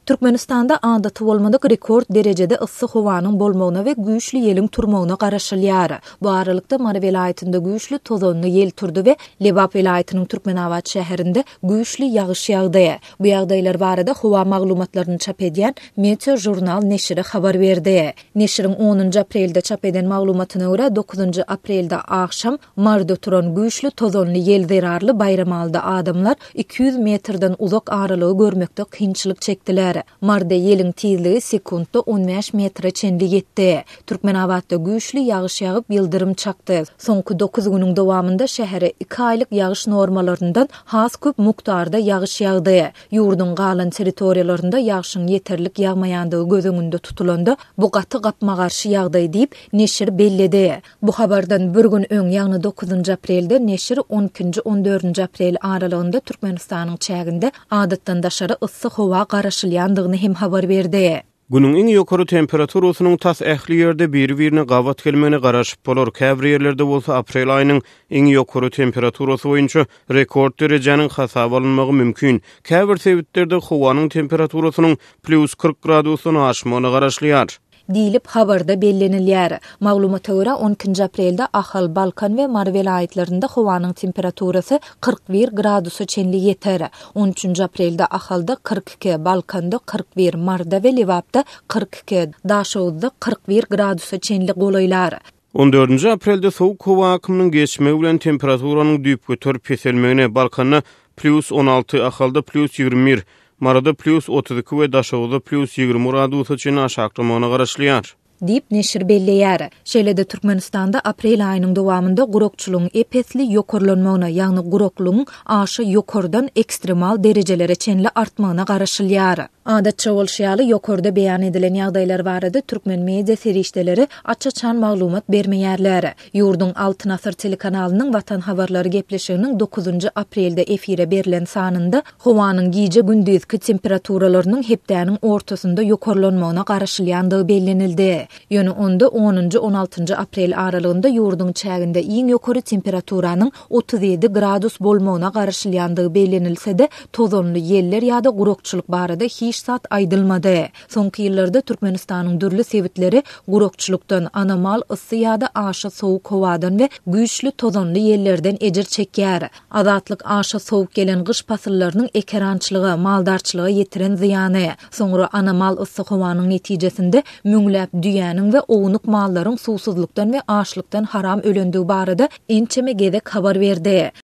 Türkmenistanda adaty bolmadyk rekord derejede yssy howanyň bolmagyna we güýçli ýeliň turmagyna garaşylýar. Bu aralykda, Mary welaýatynda güýçli tozanly ýel turdy we Lebap welaýatynyň Türkmenabat şäherinde güýçli ýagyş ýagdy. Bu ýagdaýlar barada howa maglumatlaryny çap edýän Meteožurnal neşiri habar berdi. Neşiriň onunjy aprelde çap eden maglumatyna görä, dokuzynjy aprelde agşam Maryda turan güýçli tozanly ýel zerarly Baýramalyda adamlar 200 metrden uzak aralygy görmekde kynçylyk çekdiler. Maryda ýeliň tizligi sekuntda 15 metre çenli ýetdi. Türkmenabatda güýçli ýagyş ýagyp, ýyldyrym çakdy. Soňky dokuz günüň dowamynda şähere iki aýlyk ýagyş normalaryndan has köp mukdarda ýagyş ýagdy. Ýurduň galan territoriýalarynda ýagşyň ýeterlik ýagmaýandygy göz öňünde tutulanda, bu gaty gapma-garşy ýagdaý diýip, neşir belledi. Bu habardan bir gün öň, ýagny dokuzynjy aprelde neşir on ikinji, on dördünji aprel aralygynda Türkmenistanyň çäginde adatdan daşary yssy howa garaşylýandygyny hem habar berdi. Günüň iň ýokary temperaturasynyň tas ähli ýerde biri-birine gabat gelmegine garaşyp bolar, käbir ýerlerde bolsa aprel aýynyň iň ýokary temperaturasy boýunça rekord derejäniň hasaba alynmagy mümkin. Käbir sebitlerde howanyň temperaturasynyň plýus 40 gradusdan aşmagyna garaşylýar. Diýlip, habarda bellenilýär. Maglumata görä, on ikinji aprelde Ahal, Balkan we Mary welaýatlarynda howanyň temperaturasy 41 gradusa çenli ýeter. On üçünji aprelde Ahalda 42, Balkanda 41, Maryda we Lebapda 42, Daşoguzda 41 gradusa çenli golaýlar. On dördünji aprelde sowuk howa akymynyň geçmegi bilen temperaturanyň düýpgöter peselmegine, Balkanda plýus 16, Ahalda plýus 21, Maryda plýus 32 we Daşoguzda plýus 20 gradusa çenli aşaklamagyna garaşylýar. Diýip, neşir belleýär. Şeýle-de Türkmenistanda aprel aýynyň dowamynda gurakçylygyň ep-esli ýokarlanmagyna, ýagny guraklygyň aşa ýokardan ekstremal derejelere çenli artmagyna garaşylýar. Adatça bolşy ýaly, ýokarda beýan edilen ýagdaýlar barada türkmen media serişdeleri aç-açan maglumat bermeýärler. Ýurduň Altyn asyr telekanalynyň Watan habarlary gepleşiginiň dokuzynjy aprelde efire berlen sanynda howanyň gije-gündizki temperaturalarynyň hepdäniň ortasynda ýokarlanmagyna garaşylýandygy bellenildi. Ýöne onda onunjy, on altynjy aprel aralygynda ýurduň çäginde iň ýokary temperaturanyň 37 gradus bolmagyna garaşylýandygy bellenilse-de, tozanly ýeller ýa-da gurakçylyk barada hiç zat aýdylmady. Soňky ýyllarda Türkmenistanyň dürli sebitleri gurakçylykdan, anomal yssy ýa-da aşa sowuk howadan we güýçli tozanly ýellerden ejir çekýär. Azatlyk aşa sowuk gelen gyş pasyllarynyň ekerançylyga, maldarçylyga ýetiren zyýany, soňra anomal yssy howanyň netijesinde müňläp düýäniň we ownuk mallaryň suwsuzlykdan we açlykdan haram ölendigi barada ençeme gezek habar berdi.